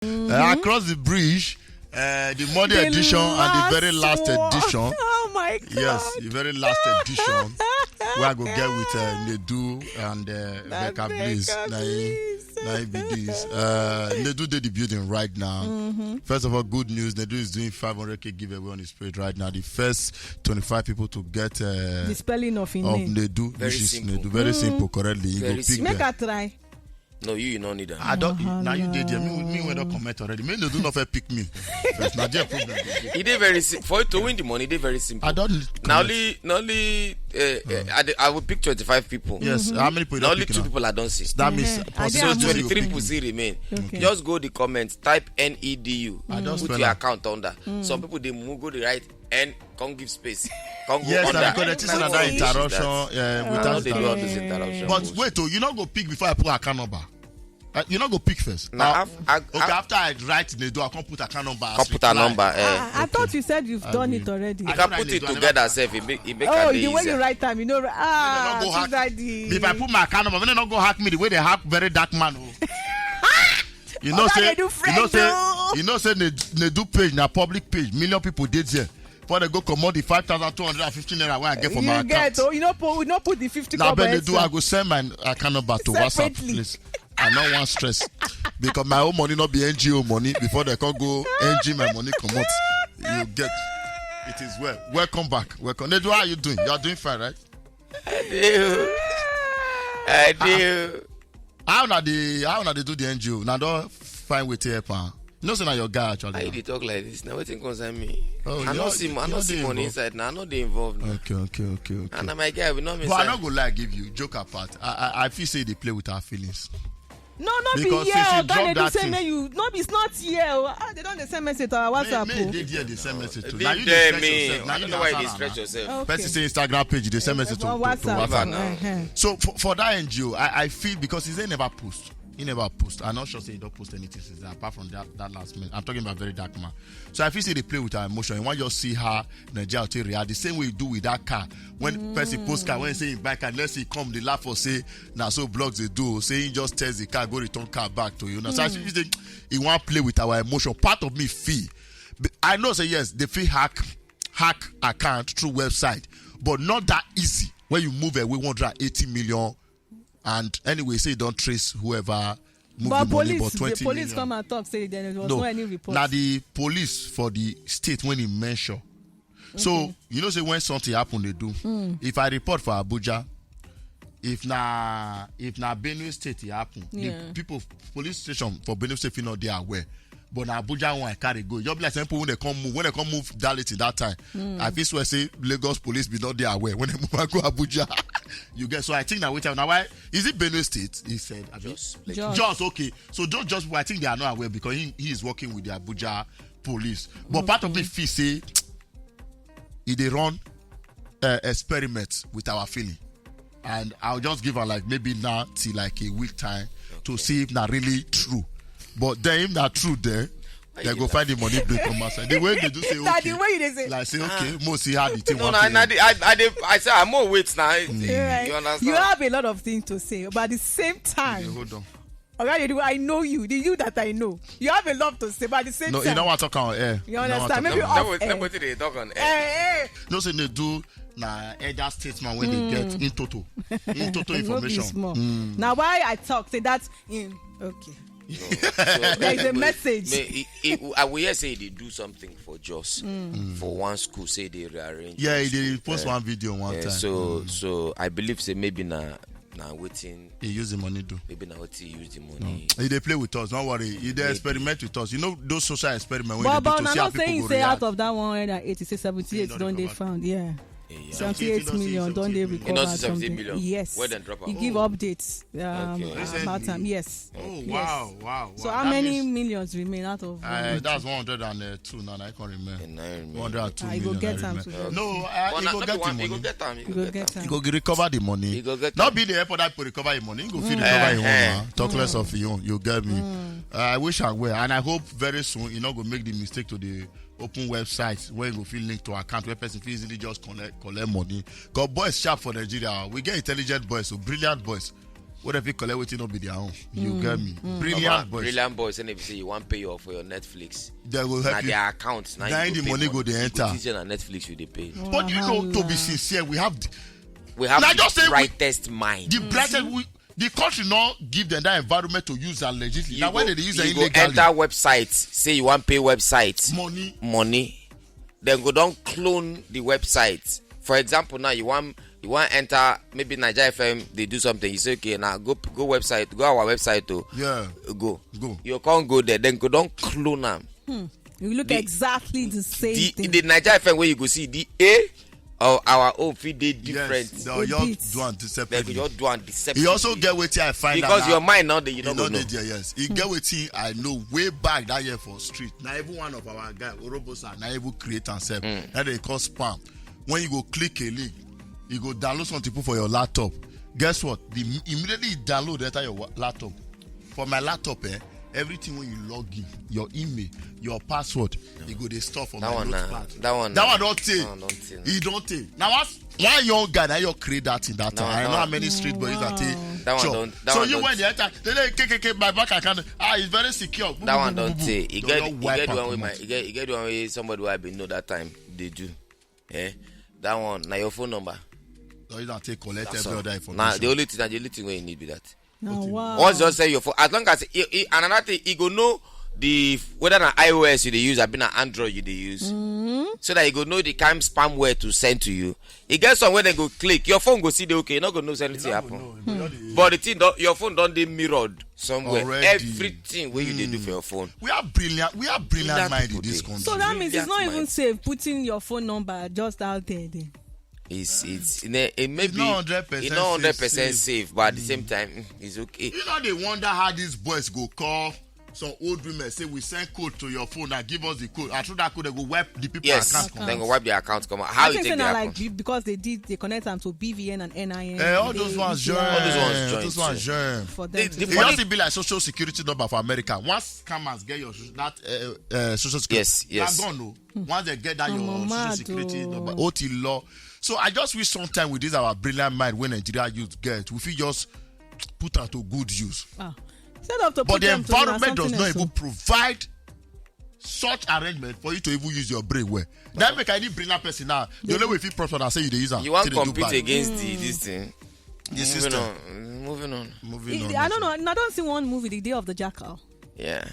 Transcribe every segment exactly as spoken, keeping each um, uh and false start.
Uh, across the bridge, uh, the Monday edition and the very last edition. Oh my God. Yes, the very last edition. Where I go get with uh, Nedu and uh, Becca Bliss. Na him be this. Uh, Nedu did the building right now. Mm-hmm. First of all, good news. Nedu is doing five hundred K giveaway on his page right now. The first twenty-five people to get uh, the spelling of, of Nedu, very which is simple. Nedu. Very mm. simple, correctly. You very go pick simple. Make I try. No, you, you don't need that. I don't. Now you did there. Me, me when don't comment already. Me, they do not fair pick me. That's not their problem. It is very simple. For you to win the money, it is very simple. I don't. Now only, now only. Uh, uh, I, I will pick twenty-five people. Yes. Mm-hmm. How many people? Now only two now? People I don't see. That means uh-huh. So twenty-three people see remain. Okay. Just go the comments, type N E D U. I don't put your account under. Mm. Some people they move, go the right and come give space. Come go yes, under. Because there is another interruption. Yeah, without they do all this interruption. But wait, oh, you not go pick before I put account number. Uh, you not go pick first. Now, uh, okay, after I write Nedu, I can't put account number. Can't put a number. Uh, I, I thought you said you've I done will. It already. You can put it together, self. It make, it make oh, the way easier. You write time, you know. Ah, no, no, no, go hack. If I put my account number, when they not go hack me the way they hack very dark man. Oh. You know say, you know say, you know say Nedu page na public page. Million people did there. Before they go command the five thousand two hundred and fifty naira when I get for you my get, account. Oh, you know, put, you know, put the fifty. Now, Ben, do I go send my account number to WhatsApp, please? I no want stress because my own money not be N G O money. Before they can go N G my money come out. You get it is well. Welcome back. Welcome. Nedu, how are you doing? You are doing fine, right? I do. I do. How una dey how una dey do the N G O? Una don find wetin help am. You know say na your guy actually. How you dey talk like this? Na wetin concern me? Oh, I no see I no see money inside. Na I no dey involved. Okay, okay, okay, okay. And na my guy, we no miss. But I no go lie give you. Joke apart, I I, I feel say you dey play with our feelings. No, no be here. Oga dey do say make you no be not here. Oh. Ah, they don dey send message to our WhatsApp. Make dey there dey send message to. Now you dey stress yourself. Now you dey stress yourself. Person say Instagram page dey send message to WhatsApp. So for, for that N G O, I, I feel because he never post. He never post. I'm not sure say he don't post anything since that, apart from that, that last minute. I'm talking about very dark man. So I feel say they play with our emotion. And when you see how Nigeria take react, the same way you do with that car. When mm. person post car, when say he buy car, let's say he come, they laugh or say, now so blogs they do, say he just tells the car, go return car back to you. Now, mm. So I feel say he want play with our emotion. Part of me feel. I know say yes, they feel hack hack account through website, but not that easy when you move away one hundred eighty million. And anyway, say don't trace whoever moved but the police, money, but twenty the police million. Come and talk say there was no, no any report. Now the police for the state when he mention. So okay. You know say when something happen they do. Mm. If I report for Abuja, if na if na Benue State it happen, yeah. The people police station for Benue State feel not they are aware. But na Abuja one I carry go. Just be like some people when they come move, when they come move that late in that time. Mm. I feel swear say Lagos police be not there aware when they move and go Abuja. You get so I think now wait now why is it Benue State? He said just, just okay. So don't just I think they are not aware because he, he is working with the Abuja police. But okay. Part of me feel say he they run uh, experiment with our feeling. And I'll just give her like maybe now till like a week time okay. To see if not really true. But then if not true there, they go find the money break from outside. The way they do say okay. The way they say like say okay, ah. Most see how the thing no, no, I, I, I, I say I'm more wait now. Mm. Right. You understand? You have a lot of things to say, but at the same time, okay, hold on. Okay, you do. I know you. The you that I know. You have a lot to say, but at the same no, time, you know what talk on air. You understand? Maybe off air. They talk on air. Hey, hey. No say they do na elder statesman when mm. They get in total, in total information. Mm. Now why I talk say that in okay. No. So, there is anyway, a message. May, it, it, I will hear say they do something for just mm. For one school say they rearrange. Yeah, they post uh, one video one uh, time. So mm. So I believe say maybe na na wetin he use the money do. Maybe na wetin he use the money. No. He dey play with us, don't worry. He dey experiment with us. You know those social experiments when but, they do but to see how people go react. Out of that one hundred eighty-six, seventy-eight don't dey found. Yeah. Yeah. Seventy-eight million don't dey recover. Seventy-eight million. Yes. Where dem drop am? He give updates um, okay. About time. Yes. Oh yes. Wow, wow, wow. So how that many means, millions remain out of uh, that's one hundred and two now. I can't remember. One hundred and two million. I go get am. No, uh, he go get the money. He go get am. He go recover the money. He go get am. Not be the airport that people recover your money. He go fit recover your own. Talk less of your own. You get me. Uh, I wish I were, and I hope very soon you not go make the mistake to the open website where you go feel link to account where person feel easily just collect collect money. Cause boys sharp for Nigeria. We get intelligent boys, so brilliant boys. What if you collect wetin no be their own? You get me? Brilliant boys. Brilliant boys, and if you say you wan pay your for your Netflix, they go help you. Their account, na the money go dey enter. Teacher na Netflix you dey pay. But you know, to be sincere, we have the, we have the brightest mind. The brightest, we, the country no give them that environment to use am legitimately. Now when they use it illegally, you go enter website, say you wan pay website money, money, then go don clone the website. For example, now you wan, you wan enter maybe Naija F M, they do something. You say, okay, now go, go website, go our website to, yeah, go. Go. You can't go there. Then go don clone am. Hmm. You look the, exactly the same the, thing. The Naija F M where you go see the A of our own fit dey different. Yes, they just do am separately. They just do am separately. You also get wetin I find out because your mind now that you don't know there. Yes, you get wetin I know way back that year for street. Now even one of our guy Orobosa, now even create and sell. Now they call spam. When you go click a link, you go download something put for your laptop. Guess what? The immediately you download enter your wa- laptop. For my laptop, eh, everything when you log in, your email, your password, you go dey store for my notepad. That one, that one don tey. That one don tey. E don tey. Now one young guy now you create that thing that time. I know how many street boys that take. That one don. So you when they enter, they dey K K K my bank account. Ah, it's very secure. That one don tey. E get, e get the one wey my, e get, e get the one wey somebody wey I been know that time dey do. Eh, that one na your phone number. So you don take collect every other information. Now the only thing, na the only thing wey you need be that. Once you just sell your phone, as long as e, e, another thing, e go know the whether na I O S you dey use, abi na Android you dey use, so that e go know the kind spamware to send to you. E get some wey dem go click, your phone go see dey okay, you no go know say anything happen. But the thing, don, your phone don dey mirrored somewhere. Everything wey you dey do for your phone. We are brilliant. We are brilliant mind in this country. So that means it's not even safe putting your phone number just out there. Then it's, it's, it may be not hundred percent safe, but at the same time, mm, it's okay. You know, they wonder how these boys go call some old women, say we send code to your phone and give us the code. I through that code, they go wipe the people account. Yes, they go wipe the account. Come on, how you think that happen? Like because they did, they connect them to B V N and N I N. Eh, all those ones join. All those ones join. Those ones join. For them, it just be like social security number for America. Once scammers get your that uh, uh, social security, yes, yes, gone. No, once they get that your social security number, O T law. So I just wish sometime with this our brilliant mind when Nigeria youth get, we feel just put am to good use. Ah. But the environment does not even provide such arrangement for you to even use your brain well. That make any brilliant person now. The only way if you prosper and say you dey use am. You want to compete against the this thing. The system. Moving on. Moving on. I don't know. I don't see one movie, The Day of the Jackal. Yeah.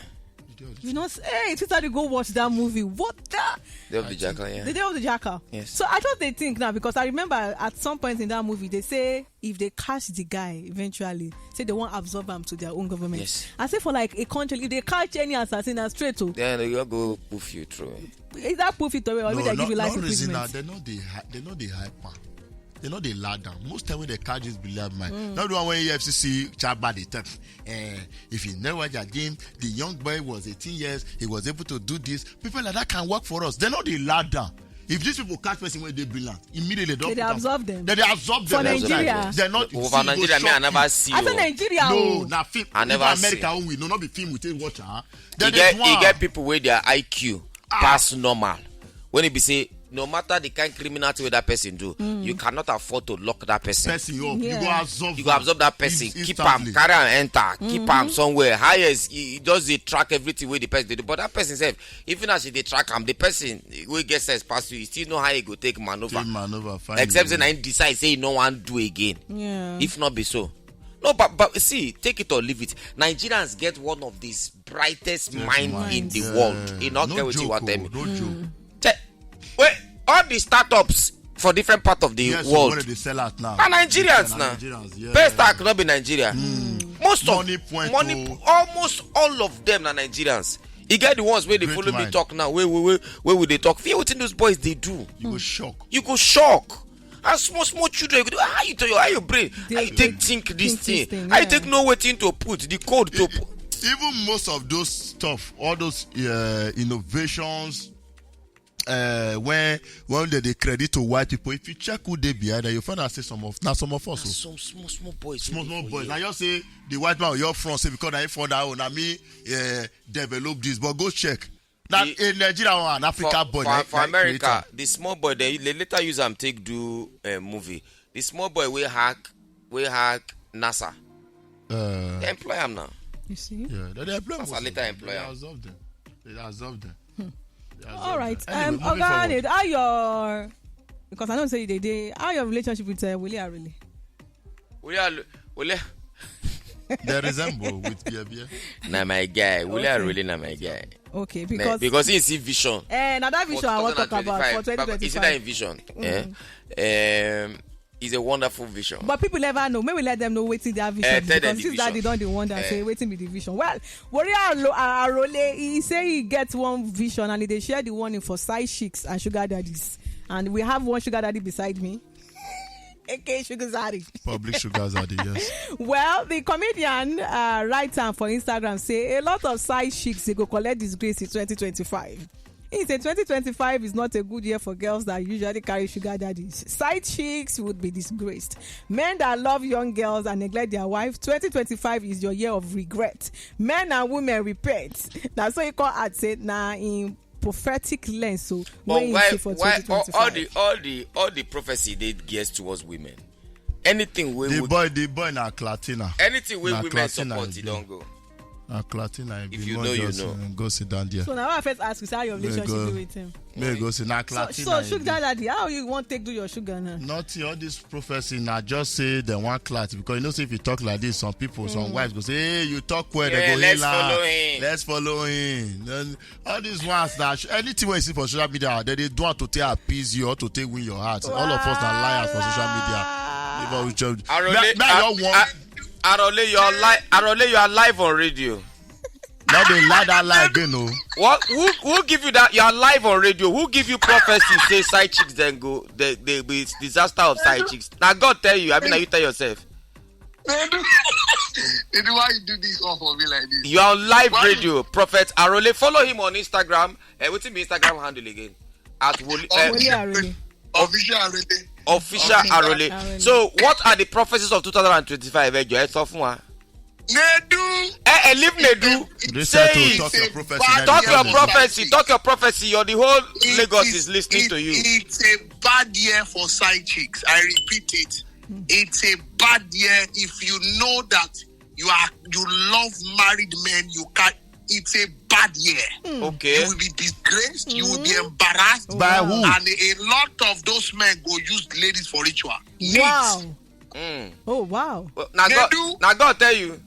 You know, hey, Twitter, you go watch that movie. What the? Day of the Jackal, yeah. The Day of the Jackal. Yes. So I just dey think now because I remember at some point in that movie they say if they catch the guy eventually, say they won't absorb him to their own government. Yes. I say for like a country, if they catch any assassin, na straight to. Then they go poof you through. Is that poof it away or they give you life imprisonment? No, no reason now. They know they, they know they hype am. They know they lie down. Most time when they catch this brilliant mind. Mm. Not the one when E F C C chat bad the time. Eh, if you never watch that game, the young boy was eighteen years. He was able to do this. People like that can work for us. They know they lie down. If these people catch person when they brilliant, immediately they absorb them. They absorb them for Nigeria. They're not over Nigeria. Me, I never see. I say Nigeria. No, na film. I never see. America own we no not be film we take watch. Huh? They get people with their I Q pass normal. When it be say no matter the kind criminal thing wey that person do, you cannot afford to lock that person. Person up. You go absorb. You go absorb that person, keep am, carry am enter, keep am somewhere. Highest, e just dey track everything wey the person dey do. But that person sef, even as e dey track am, the person wey get sense pass you, e still know how e go take maneuver. Take maneuver, find. Except say na him decide say e no wan do again. Yeah. If not be so, no, but, but see, take it or leave it. Nigerians get one of these brightest mind in the world. E no get wetin you wan tell me. No joke. Wait, all the startups for different part of the world, yes, they sell out now. Na Nigerians na. Nigerians, yeah. Paystack no be Nigeria. Most of money, almost all of them na Nigerians. E get the ones wey dey follow me talk now. Wey we dey talk. Fear wetin those boys dey do. You go shock. You go shock. And small small children, you go do, how you tell your, how your brain, how you take think this thing, how you take know wetin to put, the code to put. Even most of those stuff, all those uh, innovations, uh, when when they dey credit to white people, if you check who dey behind that, you find out say some of na some of us. Some small small boys. Small small boys. Now you say the white man your front say because I found out na me uh, develop this, but go check. Na a Nigeria one, Africa boy. For America, the small boy they later use am take do a movie. The small boy wey hack, wey hack NASA. Uh, They employ am now. You see? yeah, they, they employ That's most a of later them. employer. They absorb them. They absorb them. They absorb All right. them. Anyway, Um, moving Oga forward. Ade, how your, because I don't say they dey, how your relationship with uh, Wole Arole? Wole Arole, Wole, They resemble with Bia Bia. na my guy. Wole Okay. Arole na my guy. Okay, Na- because Because he see vision. Eh, na that For vision I want to talk about for twenty twenty-five. Baba, you see that twenty twenty-five. vision? Eh? Um, it's a wonderful vision. But people never know. Maybe let them know wetin their vision Eh, be, tell them because the since that vision. they don dey wonder, Eh. say wetin be the vision. Well, Wole Arole, Arole, he say he get one vision and he dey share the warning for side chicks and sugar daddies. And we have one sugar daddy beside me. A K A Sugar Daddy. Public sugar daddy, yes. Well, the comedian uh, write am for Instagram say a lot of side chicks they go collect disgrace in twenty twenty-five. He said twenty twenty-five is not a good year for girls that usually carry sugar daddies. Side chicks would be disgraced. Men that love young girls and neglect their wife, twenty twenty-five is your year of regret. Men and women repent. Now, so he call out say, nah, in prophetic lens, so But when you why, see for why all, all twenty twenty-five. the all the all the prophecy they gears towards women? Anything we The would, boy, the boy na Clatina. anything we na women Clatina support, is you big. Don't go. Na Clatina, If you know, you know. Uh, go sit down there. So now I first ask you, say how your May relationship go- be with him? May go sit na So, Clatina. so is sugar big. Daddy, how you want take do your sugar now? Not all this prophecy na just say they want clat, because you know say if you talk like this, some people, some wives go say, "Hey, you talk well." Yeah, They go, let's "Hey, la, follow him. Let's follow him." Then all these ones that sh- anything wey you see for social media, they they do it to take appease you or to take win your heart. All of us are liars for social media. If I will judge, Arole, me, me, I don't want. Arole, you are li- Arole, you are live on radio. Now they lie that lie again, no. What? Who who give you that? You are live on radio. Who give you prophecy? Say side chicks then go. They they be disaster of side chicks. Now God tell you. I mean, now you tell yourself. They do. They do why you do this all for me like this. You are on live Why- radio. Prophet Arole, follow him on Instagram. Uh, what's his Instagram handle again? At Wole, uh, Wole Arole. Official already. Official Official Arole. Arole. So, what are the prophecies of two thousand twenty-five? Eh, Joy, so far. They do. Eh, eh, leave Nedu. They Say start to it. talk It's your a prophecy. bad Then Talk you your know. prophecy. Talk your prophecy. You're the whole It Lagos is- is listening it- to you. It's a bad year for side chicks. I repeat it. It's a bad year if you know that you are you love married men. You can. It's a bad year. Okay. You will be disgraced. You will be embarrassed. By who? And a lot of those men go use ladies for ritual. Neat. Wow. Mm. Oh, wow. Well, now They God, do. now God tell you.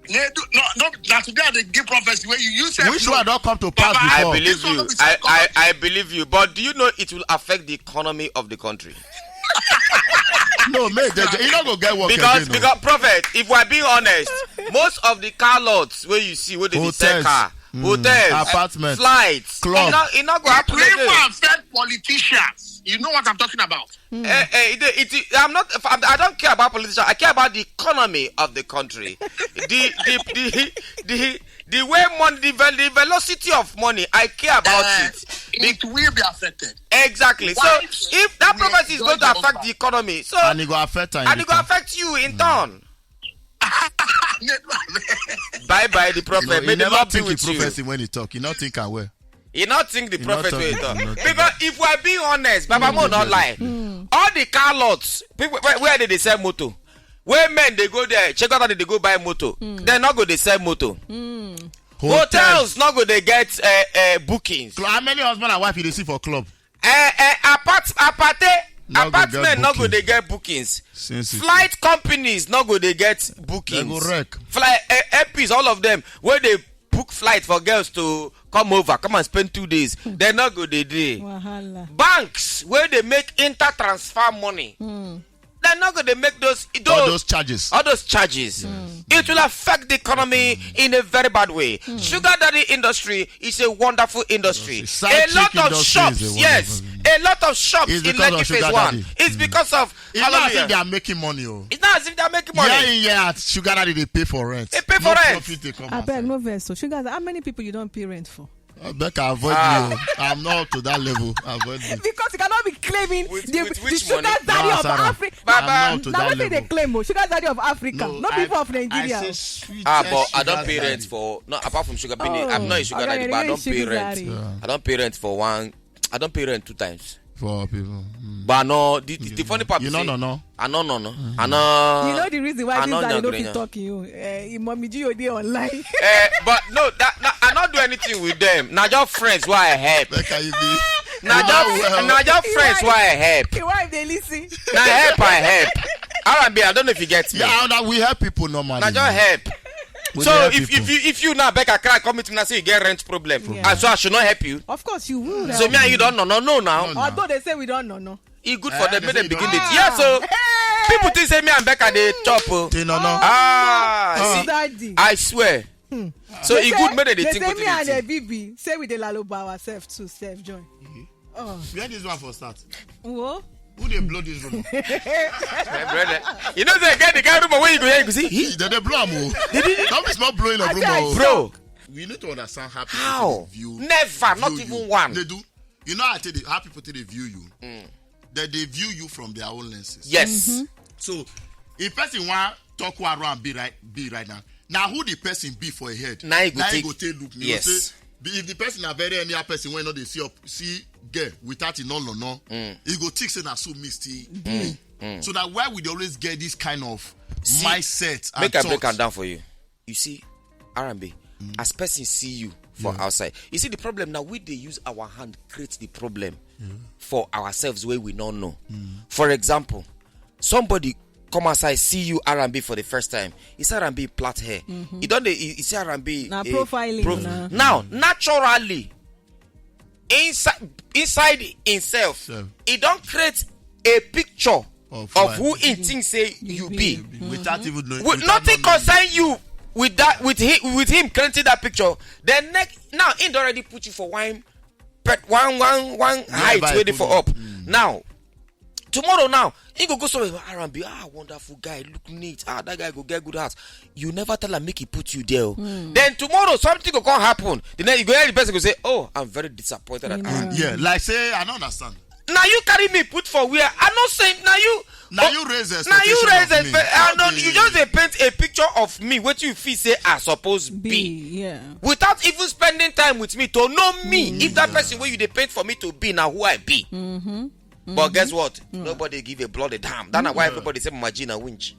They do. No, no. That's why they give prophecy where you use. Which one don't come to pass Baba, I before? believe This one you. no be I, I, psychology. I believe you. But do you know it will affect the economy of the country? No, mate, they, you not go get work Because again. because prophet, if we're being honest, most of the car lots where you see where they dey sell Hotels. Car, Mm. hotels, Apartments. Flights, Club. It not, it not go It happen will again. affect politicians. You know what I'm talking about. Eh, eh, it, it, it, I'm not. I'm, I don't care about politicians. I care about the economy of the country. the, the, the, the, the way money, the, ve- the velocity of money, I care about Uh, it. Be- It will be affected. exactly. So Wives if that will prophecy is going to enjoy affect the the economy, so And it go affect her. and it go affect you in turn. Bye bye the prophet. No, May he the never Lord be think the with you. Prophecy when he talk. He not think I well. He not think the He not prophet talk- way he talk. not talk. Because if we are being honest, Baba Mo not lie. All the car lots, people where, where they, they sell motor. Where men they go there, check out how they go buy motor. They not go they sell motor. Hotels not go they get uh, uh, bookings. Cl- How many husband and wife you dey see for club? Uh, uh, apart, aparte, Not go apartment get not go booking. they get bookings. Since it- Flight companies not go they get They bookings. go wreck. Fly uh, M Ps, all of them where they book flight for girls to come over, come and spend two days. They not go they day. Wahala. Banks where they make inter transfer money. They're not going to make those those, All those charges. all those charges. It will affect the economy in a very bad way. Sugar daddy industry is a wonderful industry. Industry. Side A lot chick of industry shops, is a yes, wonderful a lot of shops It's in because of Lekki sugar Phase One. Daddy. It's because of It's not as if hallelujah. They are making money. Oh. It's not as if they're making money. Yeah, yeah, sugar daddy they pay for rent. They pay for No rent. Profit they come I beg, outside. No verse. So, sugar, how many people you don't pay rent for? I beg, avoid Ah. me. Oh. I'm not up to that level. Avoid me. Because you cannot be claiming With- the, with the which sugar money? daddy No, of Sarah. Africa. I'm Baba. not to Now that what they level. Claim, oh, sugar daddy of Africa, not I- people of Nigeria. I say sweet. Ah, but I don't Sugar pay rent daddy. for no. Apart from sugar, daddy, Oh, I'm not a sugar okay, daddy, but I you're don't pay sugar rent. daddy. Yeah. I don't pay rent for one. I don't pay rent two times. Poor people. But no, the, the, the funny part You is no say- no no. I no no no. I no. You know the reason why I this no daddy no agree, fit yeah. Talk you. Uh, Mommy G O D online. Eh, but no, that, that I not do anything with them. Now your friends why I help. Where can you be? Now You know your well. now your friends why I help. The wife they listen. Now help I help. R and B, I don't know if you get me. Yeah, that we help people normally. Now just help. We So help if, if people. you if you now beg a cry, come to me and say you get rent problem. Yeah. And so I should not help you. Of course you would. So me and you don't know, no, no now. No, no. Although they say we don't know, no. It good Eh, for them, they make say them you begin don't- this. Yeah, so Ah. people think say me and Becca they chop. Oh. They no no. Ah, Oh, see, daddy. I swear. So it good make they They think say put me and it. the B B say we dey laloba ourselves to self join. Oh, Where this one for start? wo. Who they blow this room? My brother, you know say again the kind of room where you go here, you go see. He, They they blow am o. Don't be small blowing of I room say I o. bro, You need to understand how people How? take dey view Never, not view even you. One. They do. You know how take dey- how people take dey view you. They dey view you from their own lenses. Yes. So if person wan talk who R and B right be right now, now who the person be for a head? Na he go Na he take- go take look. You Yes. Go say, be- if the person na very anyhow person wey no dey see up see girl without e no no no, he go think say na so me still be. So na why we dey always get this kind of See, mindset and Make I thought. Break am down for you. You see, R and B, as person see you for outside, you see the problem now. We dey use our hand create the problem for ourselves where we no know. For example, somebody come outside see you R and B for the first time. It's R and B plait hair. You don't dey you, you see R and B Na eh, profiling na. Now naturally, inside inside himself, Self. He don't create a picture of, Of life. Who he thinks say you be. Without even knowing. With Without nothing not knowing. Concern you with that with him with him creating that picture. Then next now he already put you for one but one one one height by wey dey for put up. Now tomorrow now he go go somewhere R and B, ah, wonderful guy, look neat, ah, that guy go get good house. You never tell am make he put you there. Oh. Then tomorrow something go come happen. The next you go hear the person go say, oh, I'm very disappointed at Mm. R and B. Yeah, like say I don't understand. Now you carry me put for where I no say now you. Now you raise the Now you expectation raise of me. expect. I don't. You Okay. Just dey paint a picture of me. What you feel say I suppose Be, be. Yeah. Without even spending time with me to know me if that person wey you dey paint for me to be na who I be. But guess what? Nobody give a bloody damn. That's why everybody say Mama G na winch.